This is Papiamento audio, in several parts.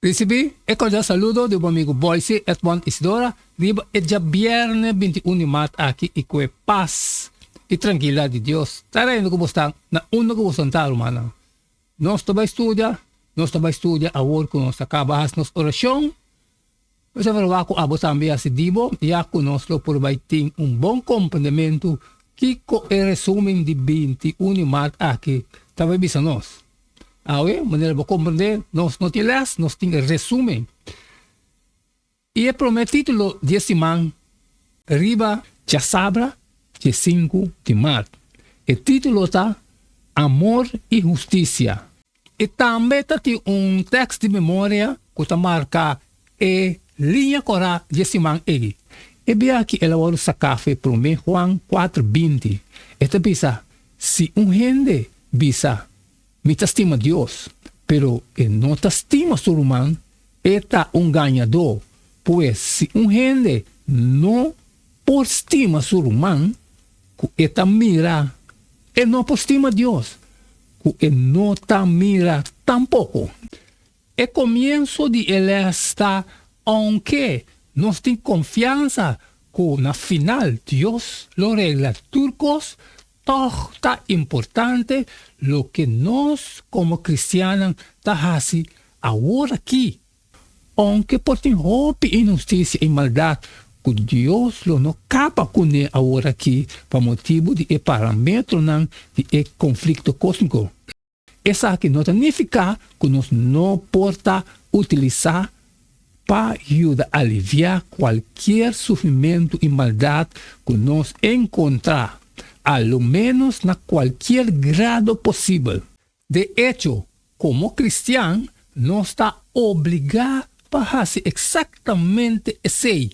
Risibí e kordial saludo di bo amigu Boyce Edmond Isidora riba e djabièrnè 21 di mart aki i ku e pas i trankilidat di Dios ta reina ku bo stan na unda ku bo santá rumannan. Nos ta bai studia, nos ta bai studia awor ku nos a kaba hasi nos orashon. Nos ta verwagt ku abo tambe hasi di bo ya ku nos lo por bai tin un bon komprendementu kiko e resumen di 21 di mart aki ta bai bisa nos. Awe, manera bo komprendé, nos no tin lès, nos tin e resumen. I e promé título di e siman riba djasabra 15 di mart. E título ta Amor i Hustisia. I tambe ta tin un tèkst di memoria ku ta marka e liña kòrá di e siman ei. E bia aki el a wòrdu saká for e promé Juan 4, 20. E ta bisa, Si un hende bisa, Mi ta stima Dios, pero e no ta stima su ruman, e ta un gañadó. Pues, si un hende no por stima su ruman ku e ta mira, e no por stima Dios ku e no ta mira tampoko. E komienso di e lès ta, Ounke nos tin konfiansa ku na final Dios lo regla tur kos, tòg ta importante loke nos komo kristiannan ta hasi awor akí. Ounke por tin hopi inhustisia i maldat ku Dios lo no kaba kuné awor akí pa motibu di e parametronan di e konflikto kósmiko. Esaki no ta nifiká ku nos no por ta utilisá pa yuda aliviá kualkier sufrimentu i maldat ku nos enkontrá, a lo ménos na kualkier grado posibel. De echo, komo kristian nos ta obligá pa hasi eksaktamente esei.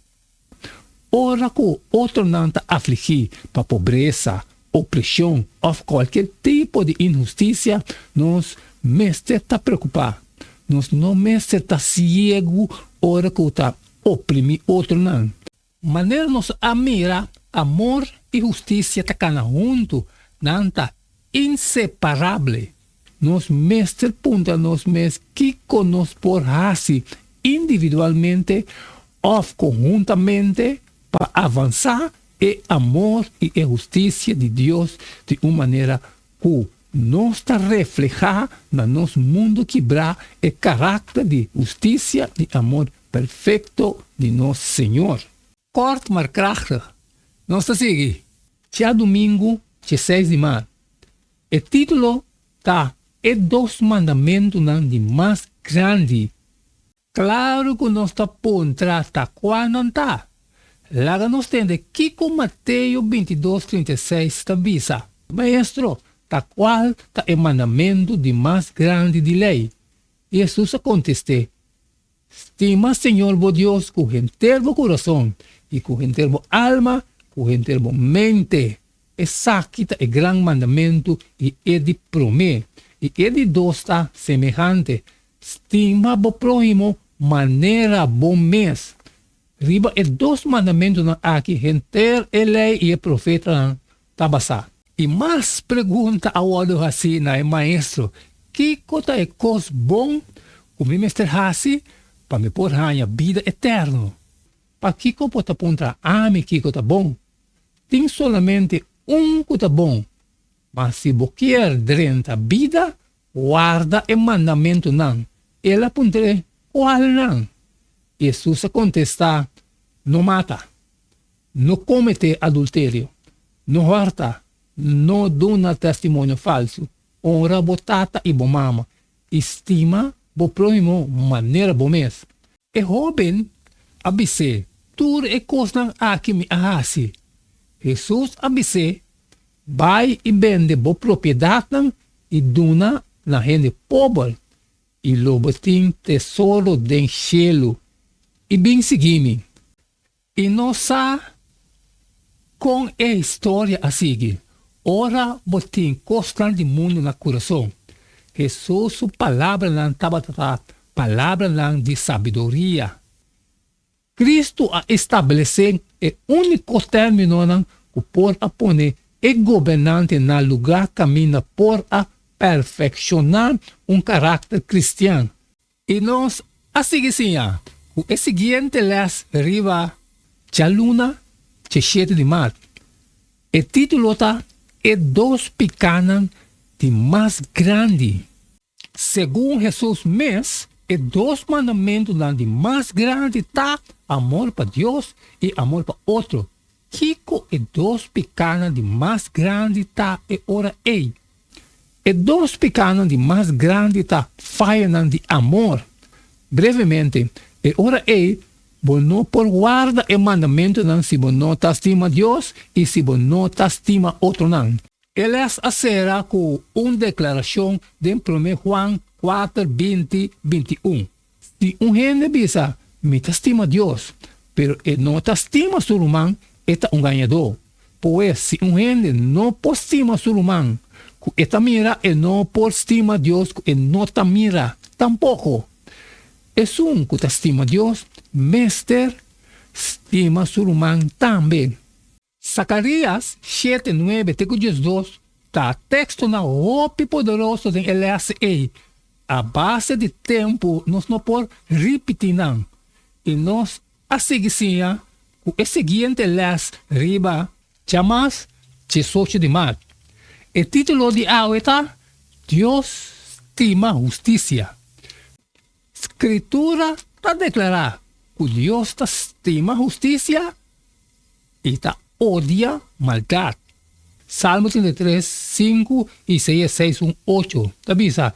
Ora ku otronan ta afligí pa pobresa, opreshon òf kualkier tipo di inhustisia, nos mester ta preokupá. Nos no mester ta siegu ora ku ta oprimí otronan. Manera nos a mira, amor i hustisia ta kana huntu, nan ta inseparable. Nos mester puntra nos mes kiko nos por hasi individualmente òf konhuntamente pa avansá e amor i e hustisia di Dios di un manera ku nos ta reflehá na nos mundu kibrá e karakter di hustisia i amor perfekto di nos Señor. Kort maar krachtig, nos ta sigui. Djadumingu 16 di mart, E título ta E Dos Mandamentunan di Mas Grandi. Klaru ku nos ta puntra ta kua nan ta. Laga nos tende kiko Mateo 22, 36 ta bisa. Maestro, ta kual ta e mandamentu di mas grandi di lei? Hesus a kontest'é, Stima Señor bo Dios ku henter bo kurason i ku henter bo alma, ku henter bo mente. Esaki ta e gran mandamentu i e di promé. I e di dos ta semehante, Stima bo próhimo manera bo mes. Riba e dos mandamentunan aki henter e Lei i e Profetanan ta basá. I mas pregunta a wòrdu hasí na e maestro, Kiko ta e kos bon ku mi mester hasi pa mi por haña bida eterno? Pakiko bo ta puntra ami kiko ta bon? Tin solamente un ku ta bon, ma si bo kier drenta bida, warda e mandamentunan. El a puntr'é, Kualnan? Hesus a kontestá, No mata, no kometé adulterio, no hòrta, no duna testimonio falsu, honra bo tata i bo mama, i stima bo próhimo manera bo mes. E hóben a bis'é, Tur e kosnan aki mi a hasi. Hesus a bis'é, Bai i bende bo propiedatnan i duna na hende pober, i lo bo tin tesoro den shelu. I bin sigui mi. I nos sa kon e historia a sigui. Ora bo tin kosnan di mundu na kurason, Hesus su palabranan tabata ta palabranan di sabiduria. Kristu a establesé e úniko términonan ku por a pone e gobernante na lugá kaminda por a perfekshoná un karakter kristian. I nos a sigui siña ku e siguiente lès riba djaluna diesshete di mart. E título ta E dos pikánan di mas grandi. Segun Hesus mes, e dos mandamentunan di mas grandi ta amor pa Dios i amor pa otro. Kiko e dos pikánan di mas grandi ta e ora ei? E dos pikánan di mas grandi ta fayanan di amor. Brevemente, e ora ei bo no por warda e mandamentunan si bo no ta stima Dios i si bo no ta stima otronan. E lès a sera ku un deklarashon den Promé Juan kuater, 20, 21. Si un hende bisa, Mi ta stima Dios, pero e no ta stima su ruman, e ta un gañadó. Pues, si un hende no por stima su ruman ku e ta mira, e no por stima Dios ku e no ta mira tampoko. Esun ku ta stima Dios mester stima su ruman tambe. Sakarias shete, nuebe te ku 12 ta tekstonan hopi poderoso den e lès ei. A base di tempu nos no por ripití nan, i nos a sigui siña ku e siguiente lès riba djamas 18 di mart. E título di awe ta Dios Stima Hustisia. Skritura ta deklará ku Dios ta stima hustisia i ta odia maldat. Salmo 33, 5 i Isaías 6, 1, 8 ta bisa,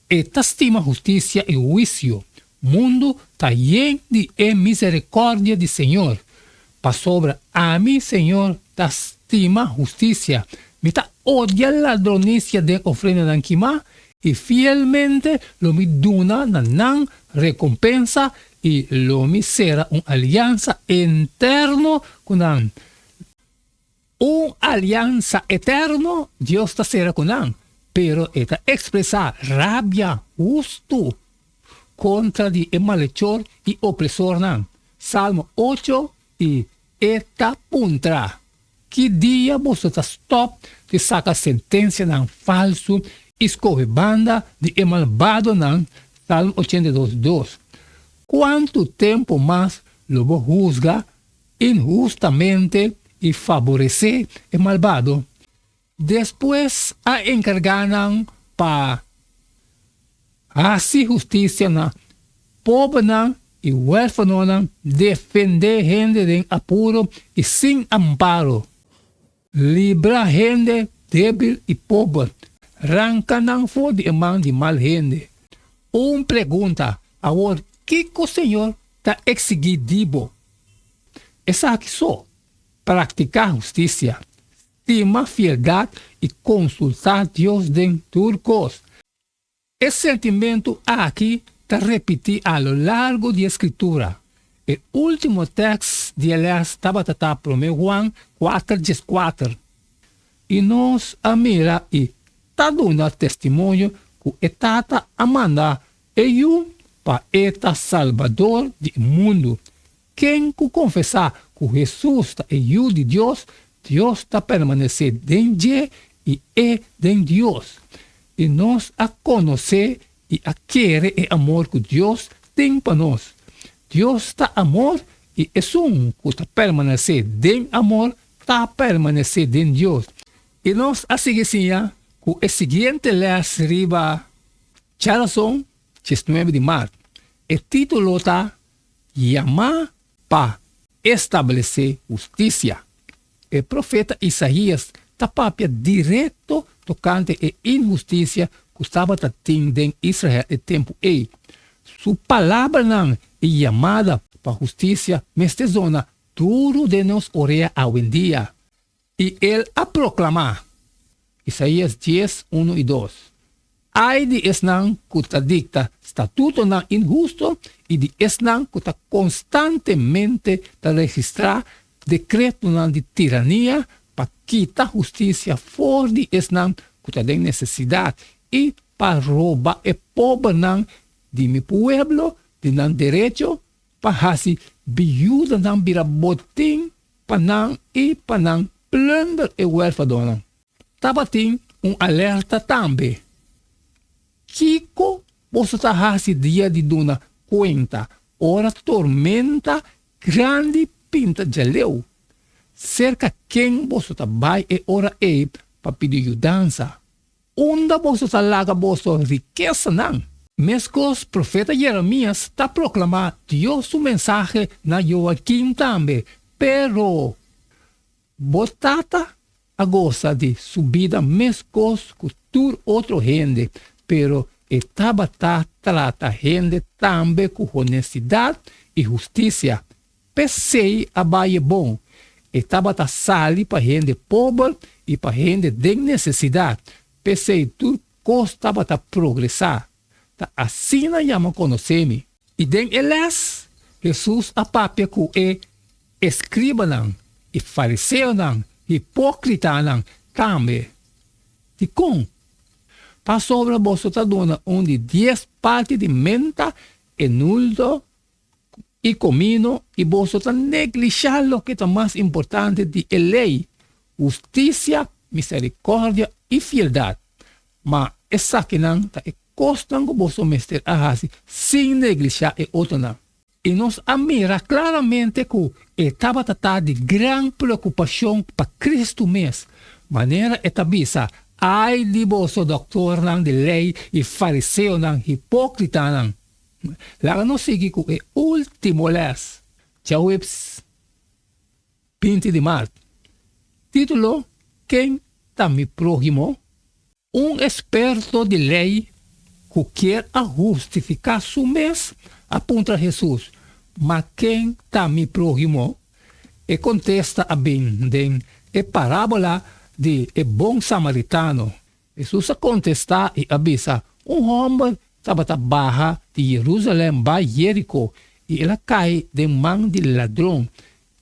E ta stima hustisia i huisio. Mundu ta yen di e miserikòrdia di Señor. Pasobra ami, Señor, ta stima hustisia. Mi ta odia ladronisia den ofrendanan kimá, i fielmente lo mi duna na nan rekompensa i lo mi sera un aliansa eterno ku nan. Un aliansa eterno Dios ta sera ku nan, pero e ta ekspresá rabia hustu kontra di e malechor i opresornan. Salmo ocho i e ta puntra, Ki dia boso ta stòp di saka sentensianan falsu i skohe banda di e malbadonan? Salmo 82, 2. Kuantu tempu mas lo bo husga inhustamente i faboresé e malbado? Despues a enkargá nan pa hasi hustisia na pobernan i huérfanonan, defendé hende den apuro i sin amparo, libra hende débil i pober, ranka nan for di e man di mal hende. Un pregunta, Awor kiko Señor ta eksigí di bo? Esaki so, praktiká hustisia, stima fieldat i konsultá Dios den tur kos. E sentimentu aki ta repití a lo largo di e Skritura. E último tèks di e lès tabata ta Promé Juan kuater 14. I nos a mira i ta duna testimonio ku e Tata a manda e Yu pa e ta Salbador di e mundu. Ken ku konfesá ku Hesus ta e Yu di Dios, Dios ta permanesé den dje i e den Dios. I nos a konosé i a kere e amor ku Dios tin pa nos. Dios ta amor i esun ku ta permanesé den amor ta permanesé den Dios. I nos a sigui siña ku e siguiente lès riba djarason 19 di mart. E título ta Yamá pa establesé hustisia. E profeta Isaías ta papia direkto tokante e inhustisia ku tabata tin den Israel e tempu ei. Su palabranan i yamada pa hustisia mester zona duru den nos orea awendia. I el a proklamá, Isaías 10, 1 i 2, Ai di esnan ku ta dikta statutonan inhusto i di esnan ku ta konstantemente ta registrá dekretonan di tirania pa kita hustisia for di esnan ku ta den nesesidat i pa roba e pobernan di mi pueblo di nan derecho pa hasi biudanan bira botin pa nan i pa nan plunder e huerfadonan. Tabatin un alerta tambe. Kiko boso ta hasi dia di duna kuenta ora tormenta grandi pinta djaleu? Serka ken boso ta bai e ora ei pa pidi yudansa? Unda boso ta laga boso rikesanan? Meskos profeta Jeremias ta proklamá Dios su mensahe na Joakim tambe, Pero bo tata a gosa di su bida meskos ku tur otro hende, pero e tabata trata hende tambe ku honestidat i hustisia. P'esei a bai e bon. E tabata sali pa hende pober i pa hende den nesesidat. P'esei tur kos tabata progresá. Ta asina yama konosé mi. I den e lès, Hesus a papia ku e eskribanan i fariseonan hipókritanan tambe. Dikon? Pasobra boso ta duna un di dies parti di menta, enuldo i komino i boso ta neglishá loke ta mas importante di e lei, hustisia, miserikòrdia i fieldat. Ma esakinan ta e kosnan ku boso mester a hasi sin neglishá e otronan. I nos a mira klaramente ku e tabata ta di gran preokupashon pa Kristu mes, manera e ta bisa, Ai di boso dòktornan di lei i fariseonan hipókritanan! Laga nos sigui ku e último lès, djaweps 20 di mart. Título, Ken ta mi próhimo? Un eksperto di lei ku kier a hustifiká su mes a puntra Hesus, Ma ken ta mi próhimo? E kontesta a bin den e parábola di e bon samaritano. Hesus a kontestá i a bisa, Un hòmber tabata baha di Jerusalèm bai Jeriko, i el a kai den man di ladron.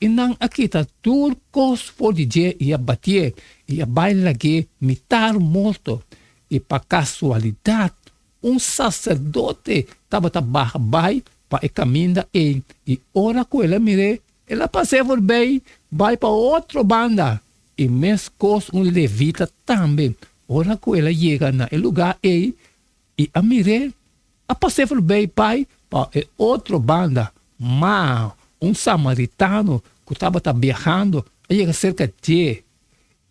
I nan a kita tur kos for di dje i a batié, i a bai lag'é mitar morto. I pa kasualidat, un saserdote tabata baha bai pa e kaminda ei, i ora ku el a mir'é, el a pas'é forbei bai pa otro banda. I meskos un levita tambe, ora ku el a yega na e lugá ei i a mir'é, a pas'é forbei bai pa e otro banda. Ma un samaritano ku tabata biahando a yega serka dje,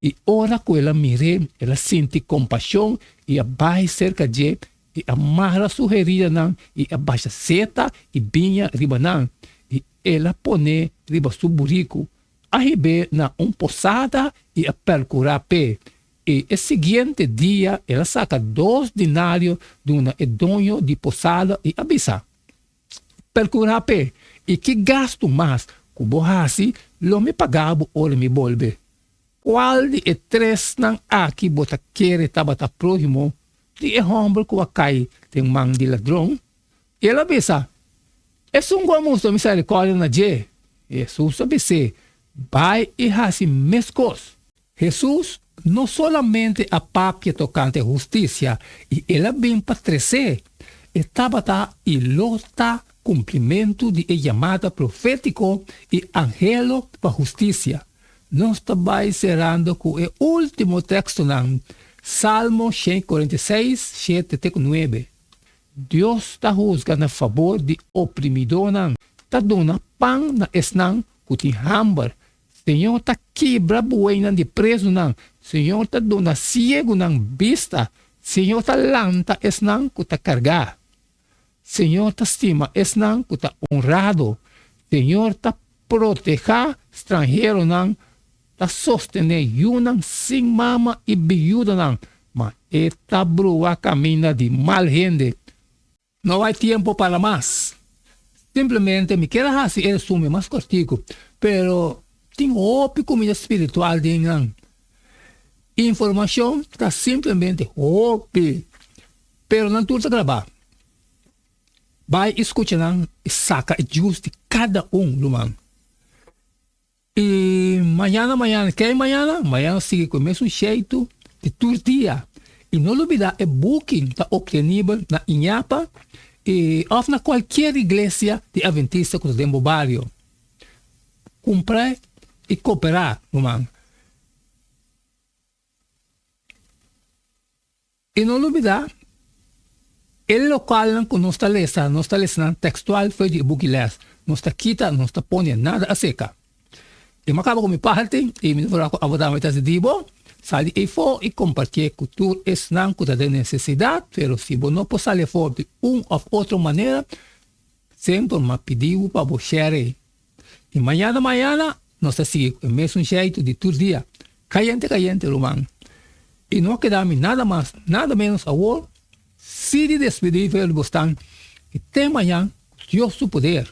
i ora ku el a mir'é, el a sinti kompashon i a bai serka dje i a mara su heridanan i a basha seta i biña riba nan, i el a pon'é riba su buriku. A hib'é na un posada i a perkurá p'e, i e siguiente dia el a saka dos dinario duna e doño di posada i a bisa, Perkurá p'e, i ki gastu mas ku bo hasi lo mi paga bo ora mi bolbe. Kual di e tresnan aki bo ta kere tabata próhimo di e hòmber ku a kai den man di ladron? I el a bisa, Esun ku a mustra miserikòrdia na dje. Hesus a bis'é, Bai i hasi meskos. Hesus no solamente a papia tokante hustisia i el a bin pa tres'é, e tabata i lo ta kumplimentu di e yamada profétiko i anhelo pa hustisia. Nos ta bai serando ku e último tekstonan, Salmo 146, shete te ku nuebe. Dios ta husga na fabor di oprimidónan, ta duna pan na esnan ku tin hamber. Señor ta kibra bueynan di prezunan, Señor ta duna siegunan bista, Señor ta lanta esnan ku ta kargá. Señor ta stima esnan ku ta onrado, Señor ta protehá stranheronan, ta sostené yunan sin mama i biudanan, ma e ta brua kaminda di mal hende. No hay tiempo para mas. Simplemente mi kier a hasi e resumen mas kortiku, pero tin hopi kumida spiritual den nan. Informashon ta simplemente hopi, pero nan tur ta grabá. Bai i skucha nan i saka e djus di kada un, ruman. I mañana mañana, kei mañana? Mañana sigui ku e mesun sheitu di tur dia. I no lubidá e buki ta optenibel na Iñapa i òf na kualkier iglesia di Adventista ku ta den bo bario. Kumpr'é i koperá, ruman. I no lubidá, E lokualnan ku nos ta lesa, nos ta lesa nan tekstual for di e buki Les. Nos ta kita, nos ta pone nada aseka. I mi a kaba ku mi parti i mi ta spera ku abo tambe ta di bo. Sali eifó i kompartié ku tur esnan ku ta den nesesidat, pero si bo no por sali afó di un òf otro manera, semper mi a pidi bo pa bo share. I mañana mañana nos ta sigui ku e mesun sheitu di tur dia, kayente kayente ruman. I no a keda mi nada mas nada ménos awor si di despedí for di bosnan i te mañan ku Dios su poder.